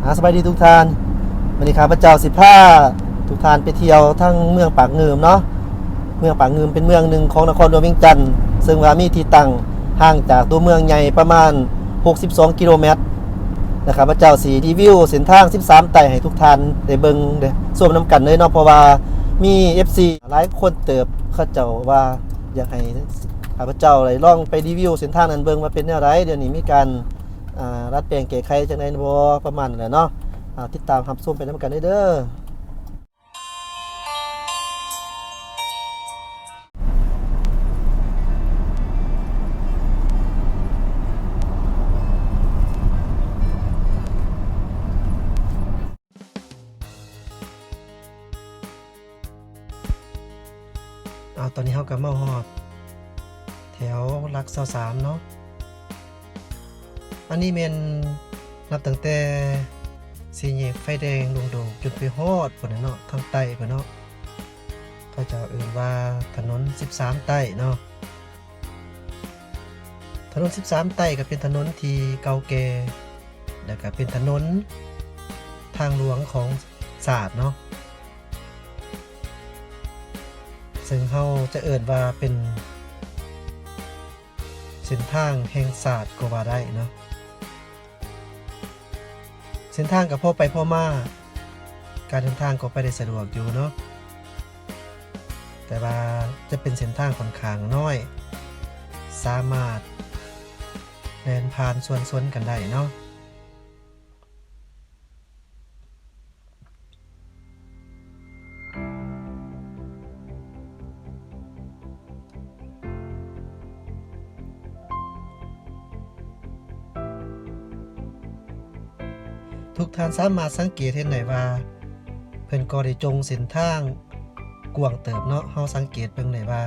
ອ່າ ສະບາຍດີທຸກທ່ານ, ມື້ນີ້ຂ້າພະເຈົ້າຊິພາທຸກທ່ານໄປທ່ຽວທາງເມືອງປາກງື່ມເນາະ. ເມືອງປາກງື່ມເປັນເມືອງໜຶ່ງຂອງນະຄອນຫຼວງວຽງຈັນ ເຊິ່ງວ່າມີທີ່ຕັ້ງຫ່າງຈາກຕົວເມືອງໃຫຍ່ປະມານຫົກສິບສອງກິໂລແມັດ ແລະ ຂ້າພະເຈົ້າຊິຣີວິວເສັ້ນທາງສິບສາມໃຕ້ໃຫ້ທຸກທ່ານໄດ້ເບິ່ງໄດ້ຊົມນຳກັນເລີຍເນາະ, ເພາະວ່າມີເອັຟຊີຫຼາຍຄົນເຕີບ ເຂົາເຈົ້າວ່າຢາກໃຫ້ຂ້າພະເຈົ້າໄດ້ລອງໄປຣີວິວເສັ້ນທາງນັ້ນເບິ່ງວ່າເປັນແນວໃດ, ດຽວນີ້ມີການ ອ່າ ດັດແປງແກ້ໄຂຈັ່ງໃດບໍ່ ປະມານນັ້ນແຫຼະເນາະ. ອ່າ ຕິດຕາມຮັບຊົມໄປນຳກັນເດີ. ເອົາ ຕອນນີ້ເຮົາກໍມາຮອດແຖວຫຼັກຊາວສາມເນາະ. ອັນນີ້ແມ່ນນັບຕັ້ງແຕ່ສີ່ແຍກໄຟແດງດົງໂດກ ຈົນໄປຮອດພຸ້ນນະເນາະ ທາງໃຕ້ພຸ້ນເນາະ. ເຂົາເຈົ້າເອີ້ນວ່າຖະໜົນສິບສາມໃຕ້ເນາະ. ຖະໜົນສິບສາມໃຕ້ກໍເປັນຖະໜົນທີ່ເກົ່າແກ່ ແລ້ວກໍເປັນຖະໜົນທາງຫຼວງຂອງຊາດເນາະ, ເຊິ່ງເຮົາຈະເອີ້ນວ່າເປັນເສັ້ນທາງແຫ່ງຊາດກໍວ່າໄດ້ເນາະ. ເສັ້ນທາງກໍພໍໄປພໍມາ, ການເດີນທາງກໍໄປໄດ້ສະດວກຢູ່ເນາະ, ແຕ່ວ່າຈະເປັນເສັ້ນທາງຂ້ອນຂ້າງນ້ອຍ, ສາມາດແລ່ນຜ່ານສວນຊົນກັນໄດ້ເນາະ. ທຸກທ່ານສາມາດສັງເກດເຫັນໄດ້ວ່າ ເພິ່ນກໍໄດ້ຈົ່ງເສັ້ນທາງກວ້າງເຕີບເນາະ. ເຮົາສັງເກດເບິ່ງໄດ້ວ່າ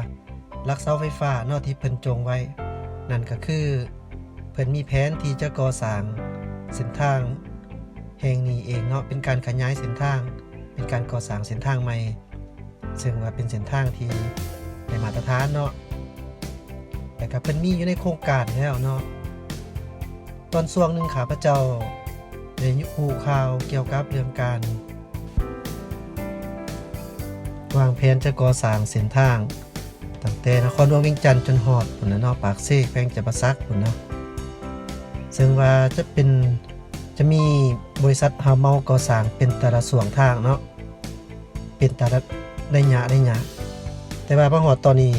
ຫຼັກເສົາໄຟຟ້າເນາະ ທີ່ເພິ່ນຈົ່ງໄວ້ ນັ້ນກໍຄືເພິ່ນມີແຜນທີ່ຈະກໍ່ສ້າງເສັ້ນທາງແຫ່ງນີ້ເອງເນາະ, ເປັນການຂະຫຍາຍເສັ້ນທາງ, ເປັນການກໍ່ສ້າງເສັ້ນທາງໃໝ່ ເຊິ່ງວ່າເປັນເສັ້ນທາງທີ່ໄດ້ມາດຕະຖານເນາະ ແລະ ກໍເພິ່ນມີຢູ່ໃນໂຄງການແລ້ວເນາະ. ຕອນຊ່ວງໜຶ່ງ ຂ້າພະເຈົ້າໄດ້ຮູ້ຂ່າວກ່ຽວກັບເລື່ອງການວາງແຜນຈະກໍ່ສ້າງເສັ້ນທາງ ຕັ້ງແຕ່ນະຄອນຫຼວງວຽງຈັນຈົນຮອດພຸ້ນນະເນາະ ປາກເຊ ແຂວງຈຳປາສັກພຸ້ນເນາະ, ເຊິ່ງວ່າຈະເປັນ ຈະມີບໍລິສັດຮັບເໝົາກໍ່ສ້າງເປັນແຕ່ລະຊ່ວງທາງເນາະ ເປັນແຕ່ລະໄລຍະໄລຍະ. ແຕ່ວ່າມາຮອດຕອນນີ້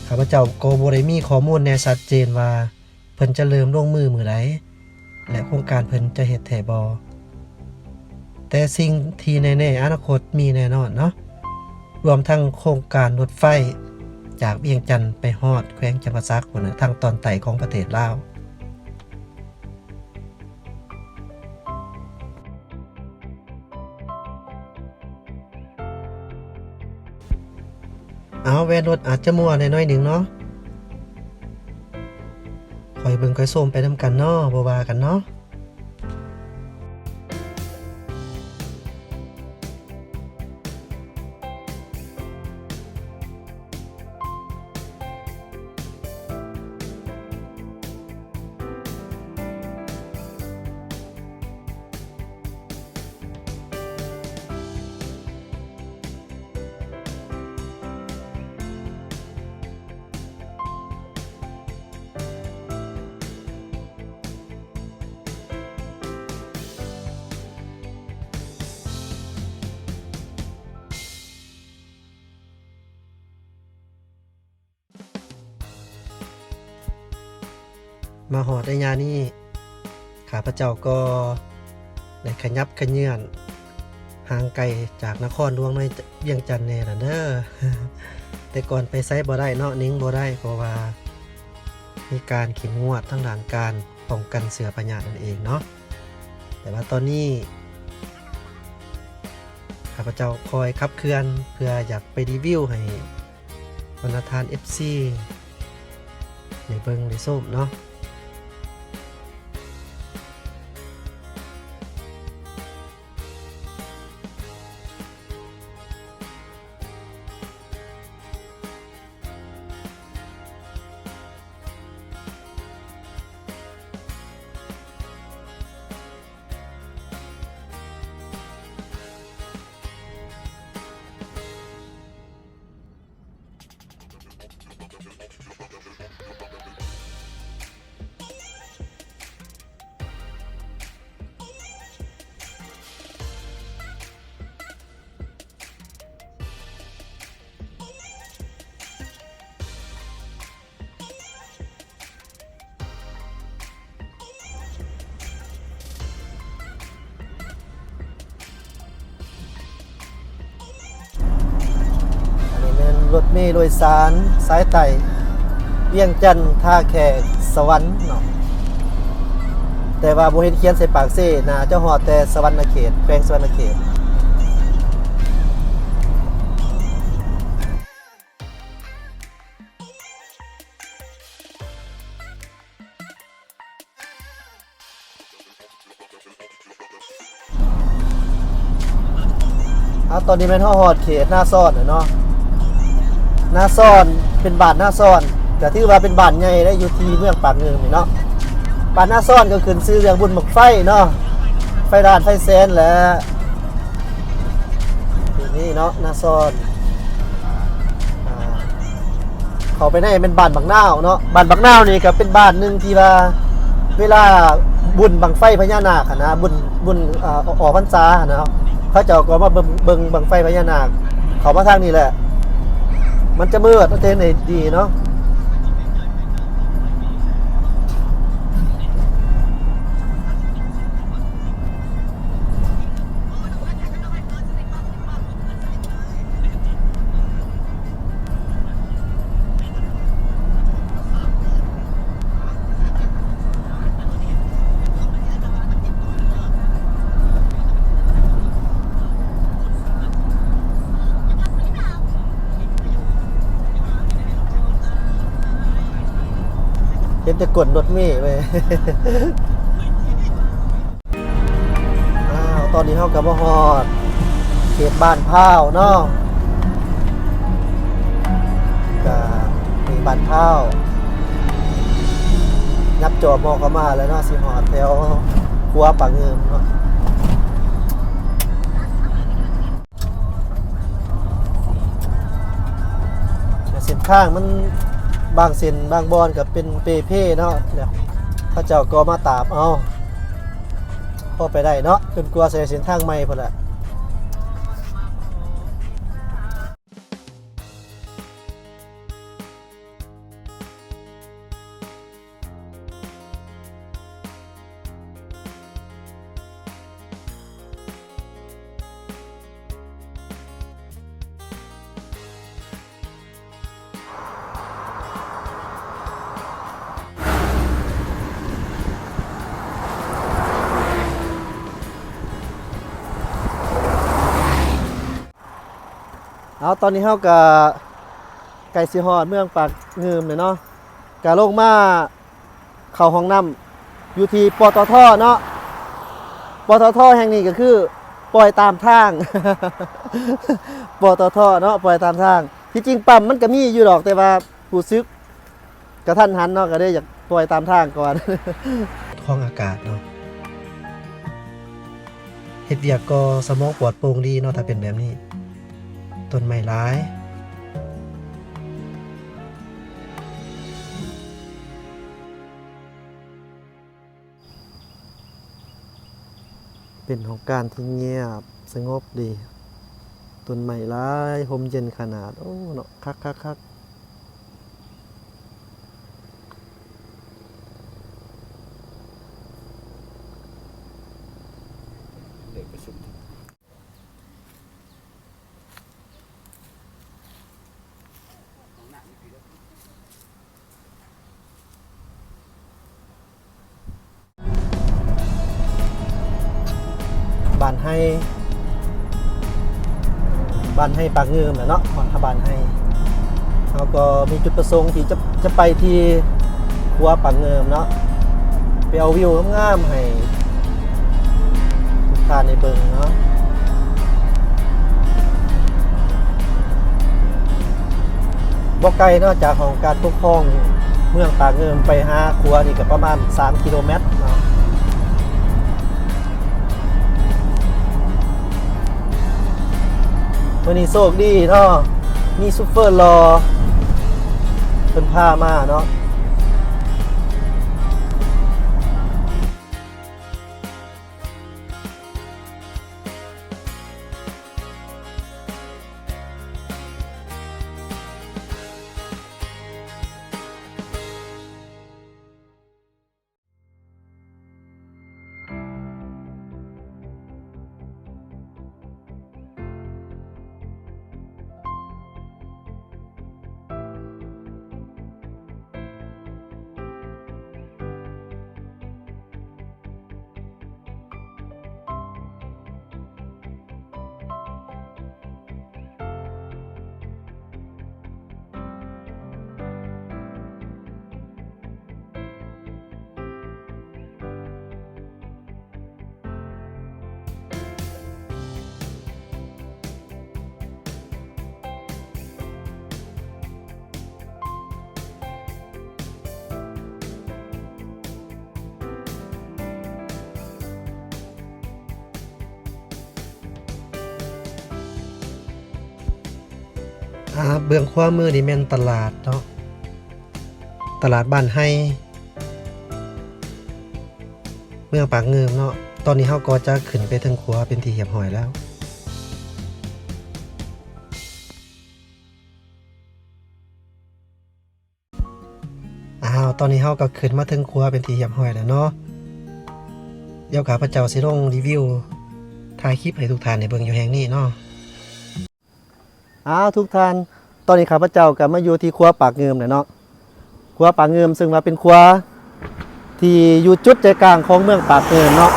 ຂ້າພະເຈົ້າກໍບໍ່ໄດ້ມີຂໍ້ມູນແນ່ຊັດເຈນວ່າ ເພິ່ນຈະເລີ່ມລົງມືມື້ໃດ ແລະ ໂຄງການເພິ່ນຈະເຮັດແທ້ບໍ່. ແຕ່ສິ່ງທີ່ແນ່ໆ ອະນາຄົດມີແນ່ນອນເນາະ, ລວມທັງໂຄງການລົດໄຟຈາກວຽງຈັນໄປຮອດແຂວງຈຳປາສັກພຸ້ນນະ ທາງຕອນໃຕ້ຂອງປະເທດລາວ. ເອົາ ແວ່ນລົດອາດຈະມົວແດ່ໜ້ອຍໜຶ່ງເນາະ, ຄ່ອຍເບິ່ງຄ່ອຍຊົມໄປນຳກັນເນາະ, ບໍ່ວ່າກັນເນາະ. ມາຮອດໄລຍະນີ້ ຂ້າພະເຈົ້າກໍໄດ້ຂະຫຍັບຂະເຫຍື່ອນຫ່າງໄກຈາກນະຄອນຫຼວງໃນວຽງຈັນແດ່ລະເດີ. ແຕ່ກ່ອນໄປໃສບໍ່ໄດ້ເນາະ, ໜິງບໍ່ໄດ້ ເພາະວ່າມີການເຂັ້ມງວດທາງດ້ານການປ້ອງກັນເຊື້ອພະຍາດນັ້ນເອງເນາະ. ແຕ່ວ່າຕອນນີ້ ຂ້າພະເຈົ້າຄອຍຂັບເຄື່ອນເພື່ອຢາກໄປຣີວິວໃຫ້ ບັນດາທ່ານເອັຟຊີ ໄດ້ເບິ່ງໄດ້ຊົມເນາະ. ເ ລົດເມໂດຍສານສາຍໃຕ້ ວຽງຈັນ ທ່າແຂກ ສະຫວັນເນາະ, ແຕ່ວ່າບໍ່ເຫັນຂຽນໃສ່ປາກເຊ, ໜ້າຈະຮອດແຕ່ສະຫວັນນະເຂດ, ແຂວງສະຫວັນນະເຂດ. ອາ ຕອນນີ້ແມ່ນເຮົາຮອດເຂດນາຊອນແລ້ວເນາະ. ນາຊອນ ເປັນບ້ານນາຊອນ ກະຖືວ່າເປັນບ້ານໃຫຍ່ເດ້ ຢູ່ທີ່ເມືອງປາກງື່ມນີ້ເນາະ. ບ້ານນາຊອນກໍຂຶ້ນຊື່ເລື່ອງບຸນບັ້ງໄຟເນາະ, ໄຟລ້ານໄຟແສນແຫຼະ ປີນີ້ເນາະ ນາຊອນ. ອາ ເຂົ້າໄປໃນແມ່ນບ້ານບັກນາວເນາະ. ບ້ານບັກນາວນີ້ກໍເປັນບ້ານໜຶ່ງທີ່ວ່າ ເວລາບຸນບັ້ງໄຟພະຍານາກຫັ້ນນະ, ບຸນ ບຸນ ອາ ອອກພັນສາຫັ້ນນະ, ເຂົາເຈົ້າກໍມາເບິ່ງ ເບິ່ງບັ້ງໄຟພະຍານາກ. ເຂົ້າມາທາງນີ້ແຫຼະ ມັນຈະມືດ, ມັນຈະເຫັນໄດ້ດີເນາະ. ເຫັນແຕ່ກົ້ນລົດເມເວີຍ. ອ້າວ ຕອນນີ້ເຮົາກໍມາຮອດເຂດບ້ານພ້າວເນາະ, ກະເຂດບ້ານພ້າວ ຍັບຈອມອກເຂົ້າມາແລ້ວເນາະ, ຊິຮອດແຖວຂົວປາກງື່ມເນາະ. ເສັ້ນທາງມັນ ບາງເສັ້ນບາງບ່ອນກໍເປັນເປ່ເພເນາະ, ແລ້ວເຂົາເຈົ້າກໍມາຕາບເອົາ ພໍໄປໄດ້ເນາະ, ຈົນກວ່າຊິໄດ້ເສັ້ນທາງໃໝ່ພຸ້ນແຫຼະ. ເອົາ ຕອນນີ້ເຮົາກະໃກ້ຊິຮອດເມືອງປາກງື່ມແລ້ວເນາະ, ກະລົງມາເຂົ້າຫ້ອງນ້ຳຢູ່ທີ່ ປຕທ ເນາະ. ປຕທ ແຫ່ງນີ້ກໍຄືປ່ອຍຕາມທາງ ປຕທ ເນາະ, ປ່ອຍຕາມທາງ. ທີ່ຈິງປ້ຳມັນກໍມີຢູ່ດອກ ແຕ່ວ່າຮູ້ສຶກ ກະທັນຫັນເນາະ, ກໍເລີຍຢາກປ່ອຍຕາມທາງກ່ອນ. ຂອງອາກາດເນາະ, ເຮັດວຽກກໍສະໝອງປອດໂປ່ງດີເນາະ ຖ້າເປັນແບບນີ້. ຕົ້ນໄມ້ຫຼາຍ. ເປັນຫ້ອງການທີ່ງຽບສະຫງົບດີ, ຕົ້ນໄມ້ຫຼາຍ, ຮົ່ມເຢັນຂະໜາດ. ໂອ້ ເນາະ, ຄັກໆໆ. ບ້ານໄຮ່ ບ້ານໄຮ່ປາກງື່ມແຫຼະເນາະ, ຮອດບ້ານໄຮ່. ເຮົາກໍມີຈຸດປະສົງທີ່ຈະ ຈະໄປທີ່ຂົວປາກງື່ມເນາະ, ໄປເອົາວິວງາມໆໃຫ້ ທ່ານໄດ້ເບິ່ງເນາະ. ບໍ່ໄກເນາະ ຈາກຫ້ອງການປົກຄອງເມືອງປາກງື່ມໄປຫາຂົວນີ້ກໍປະມານສາມກິໂລແມັດເນາະ. ມື້ນີ້ໂຊກດີເນາະ ມີຊູເຟີຫຼໍ່ເພິ່ນພາມາເນາະ. ອາ ເບື້ອງຂວາມືນີ້ແມ່ນຕະຫຼາດເນາະ, ຕະຫຼາດບ້ານໄຮ ເມືອງປາກງື່ມເນາະ. ຕອນນີ້ເຮົາກໍຈະຂຶ້ນໄປເທິງຂົວເປັນທີ່ຮຽບຮ້ອຍແລ້ວ. ອ້າວ ຕອນນີ້ເຮົາກໍຂຶ້ນມາເທິງຂົວເປັນທີ່ຮຽບຮ້ອຍແລ້ວເນາະ. ດຽວຂ້າພະເຈົ້າຊິລົງຣີວິວ ຖ່າຍຄລິບໃຫ້ທຸກທ່ານໄດ້ເບິ່ງຢູ່ແຫ່ງນີ້ເນາະ. ອ້າວ ທຸກທ່ານ, ຕອນນີ້ຂ້າພະເຈົ້າກໍມາຢູ່ທີ່ຂົວປາກງື່ມແລ້ວເນາະ. ຂົວປາກງື່ມ ເຊິ່ງວ່າເປັນຂົວທີ່ຢູ່ຈຸດໃຈກາງຂອງເມືອງປາກງື່ມເນາະ.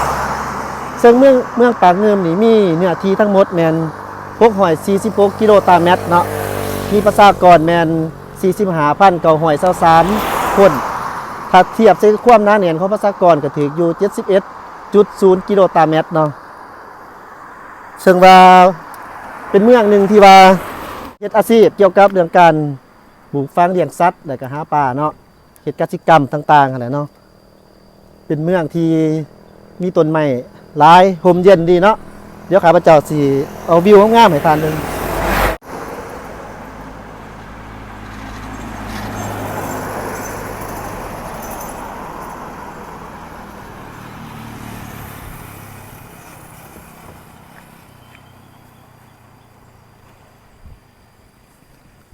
ເຊິ່ງເມືອງ ເມືອງປາກງື່ມນີ້ມີເນື້ອທີ່ທັງໝົດແມ່ນຫົກຮ້ອຍສີ່ສິບຫົກກິໂລຕາແມັດເນາະ, ມີປະຊາກອນແມ່ນສີ່ສິບຫ້າພັນເກົ້າຮ້ອຍຊາວສາມຄົນ. ຖ້າທຽບໃສ່ຄວາມໜາແໜ້ນຂອງປະຊາກອນກໍຖືກຢູ່ເຈັດສິບເອັດຈຸດສູນກິໂລຕາແມັດເນາະ. ເຊິ່ງວ່າເປັນເມືອງໜຶ່ງທີ່ວ່າເຮັດອາຊີບກ່ຽວກັບເລື່ອງການປູກຝັງລ້ຽງສັດ ແລ້ວກໍຫາປາເນາະ, ເຮັດກະສິກຳຕ່າງໆຫັ້ນແຫຼະເນາະ. ເປັນເມືອງທີ່ມີຕົ້ນໄມ້ຫຼາຍ ຮົ່ມເຢັນດີເນາະ. ດຽວຂ້າພະເຈົ້າຊິເອົາວິວງາມໆໃຫ້ທ່ານເບິ່ງ.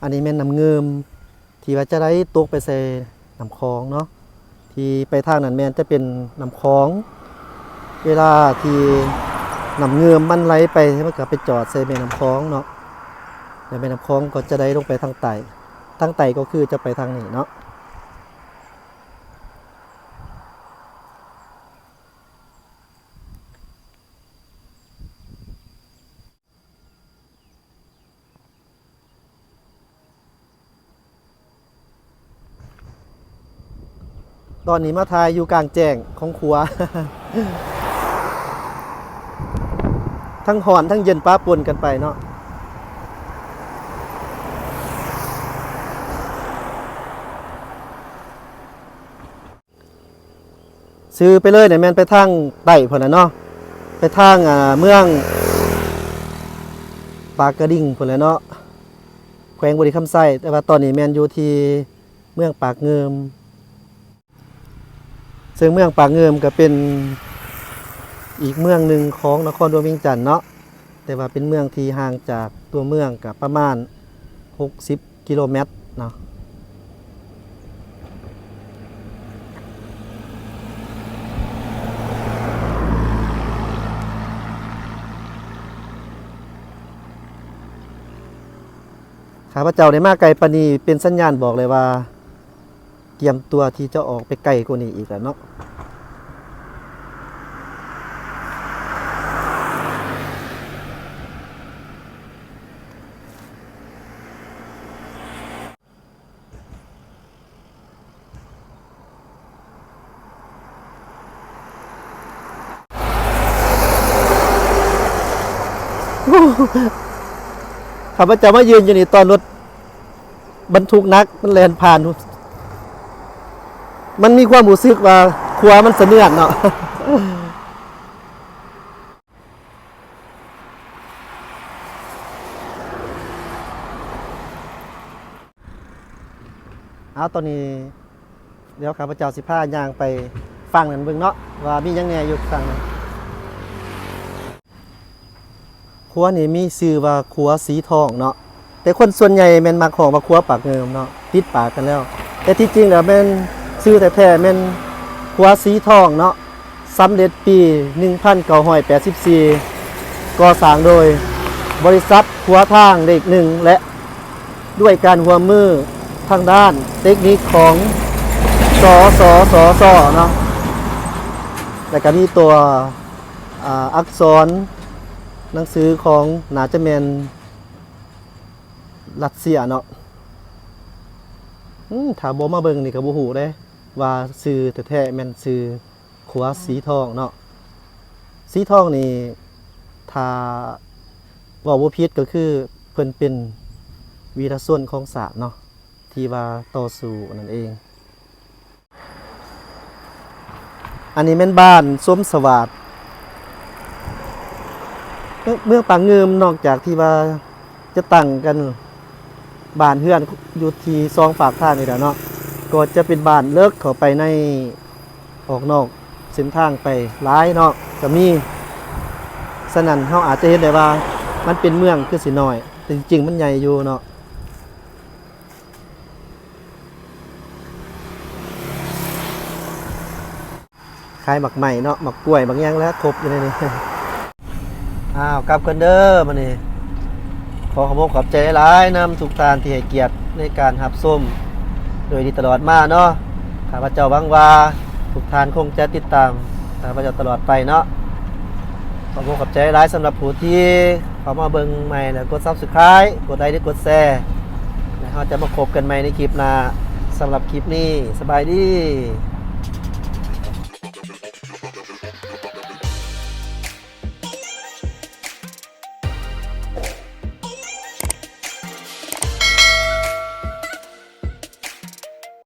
ອັນນີ້ແມ່ນນ້ຳງື່ມ ທີ່ວ່າຈະໄຫຼຕົກໄປໃສ່ນ້ຳຂອງເນາະ, ທີ່ໄປທາງນັ້ນແມ່ນຈະເປັນນ້ຳຂອງ. ເວລາທີ່ນ້ຳງື່ມມັນໄຫຼໄປ ມັນກໍໄປຈອດໃສ່ແມ່ນ້ຳຂອງເນາະ, ແລ້ວແມ່ນ້ຳຂອງກໍຈະໄຫຼລົງໄປທາງໃຕ້, ທາງໃຕ້ກໍຄືຈະໄປທາງນີ້ເນາະ. ຕອນນີ້ມາຖ່າຍຢູ່ກາງແຈ້ງຂອງຂົວ ທັງຮ້ອນທັງເຢັນປະປົນກັນໄປເນາະ. ຊື່ໄປເລີຍນີ້ແມ່ນໄປທາງໃຕ້ພຸ້ນແຫຼະເນາະ, ໄປທາງ ອ່າ ເມືອງປາກກະດິງພຸ້ນແຫຼະເນາະ, ແຂວງບໍລິຄຳໄຊ. ແຕ່ວ່າຕອນນີ້ແມ່ນຢູ່ທີ່ເມືອງປາກງື່ມ, ເຊິ່ງເມືອງປາກງື່ມກໍເປັນອີກເມືອງໜຶ່ງຂອງນະຄອນຫຼວງວຽງຈັນເນາະ. ແຕ່ວ່າເປັນເມືອງທີ່ຫ່າງຈາກຕົວເມືອງກໍປະມານຫົກສິບກິໂລແມັດເນາະ. ຂ້າພະເຈົ້າໄດ້ມາໃກ້ປານນີ້ ເປັນສັນຍານບອກເລີຍວ່າ ກຽມຕົວທີ່ຈະອອກໄປໄກກວ່ານີ້ອີກແລ້ວເນາະ. ຂ້າພະເຈົ້າມາຢືນຢູ່ນີ້ ຕອນລົດ ບັນທຸກໜັກມັນແລ່ນຜ່ານ ມັນມີຄວາມຮູ້ສຶກວ່າຂົວມັນສະເໜືອນເນາະ. ເອົາ ຕອນນີ້ດຽວຂ້າພະເຈົ້າຊິພາຍ່າງໄປຝັ່ງນັ້ນເບິ່ງເນາະ ວ່າມີຫຍັງແດ່ຢູ່ຝັ່ງນັ້ນ. ຂົວນີ້ມີຊື່ວ່າຂົວສີທອງເນາະ, ແຕ່ຄົນສ່ວນໃຫຍ່ແມ່ນມັກຮ້ອງວ່າຂົວປາກງື່ມເນາະ, ຕິດປາກກັນແລ້ວ. ແຕ່ທີ່ຈິງແລ້ວແມ່ນຊື່ແທ້ໆແມ່ນຂົວສີທອງເນາະ, ສຳເລັດປີໜຶ່ງພັນເກົ້າຮ້ອຍແປດສິບສີ່ ກໍ່ສ້າງໂດຍບໍລິສັດຂົວທາງເລກໜຶ່ງ ແລະ ດ້ວຍການຮ່ວມມືທາງດ້ານເຕັກນິກຂອງ ສສສສ ເນາະ, ແລ້ວກະມີຕົວ ອ່າ ອັກສອນໜັງສືຂອງ ໜ້າຈະແມ່ນຣັດເຊຍເນາະ. ອືມ ຖ້າບໍ່ມາເບິ່ງນີ້ກໍບໍ່ຮູ້ເດ້ວ່າຊື່ແທ້ໆແມ່ນຊື່ຂົວສີທອງເນາະ. ສີທອງນີ້ ຖ້າເວົ້າບໍ່ຜິດກໍຄືເພິ່ນເປັນວີລະຊົນຂອງຊາດເນາະ ທີ່ວ່າຕໍ່ສູ້ນັ້ນເອງ. ອັນນີ້ແມ່ນບ້ານສົມສະຫວາດ. ເມືອງ ເມືອງປາກງື່ມ ນອກຈາກທີ່ວ່າຈະຕັ້ງກັນ ບ້ານເຮືອນຢູ່ທີ່ສອງຟາກທາງນີ້ແຫຼະເນາະ ກໍຈະເປັນບ້ານເລິກເຂົ້າໄປໃນ ອອກນອກເສັ້ນທາງໄປຫຼາຍເນາະ ກໍມີ. ສະນັ້ນເຮົາອາດຈະເຫັນໄດ້ວ່າມັນເປັນເມືອງຄືຊິນ້ອຍ ແຕ່ຈິງໆມັນໃຫຍ່ຢູ່ເນາະ. ຂາຍໝາກໄມ້ເນາະ ໝາກກ້ວຍ ໝາກຫຍັງແຫຼະ ຄົບຢູ່ໃນນີ້. ອ້າວ ກັບກັນເດີ ມື້ນີ້ ຂໍຂອບອົກຂອບໃຈຫຼາຍໆນຳທຸກທ່ານທີ່ໃຫ້ກຽດໃນການຮັບຊົມໂດຍດີຕະຫຼອດມາເນາະ. ຂ້າພະເຈົ້າຫວັງວ່າທຸກທ່ານຄົງຈະຕິດຕາມຂ້າພະເຈົ້າຕະຫຼອດໄປເນາະ. ຂອບອົກຂອບໃຈຫຼາຍສຳລັບຜູ້ທີ່ເຂົ້າມາເບິ່ງໃໝ່ ແລະ ກົດ Subscribe ກົດໄລ ຫຼື ກົດແຊ ແລະ ເຮົາຈະມາພົບກັນໃໝ່ໃນຄລິບໜ້າ. ສຳລັບຄລິບນີ້ ສະບາຍດີ.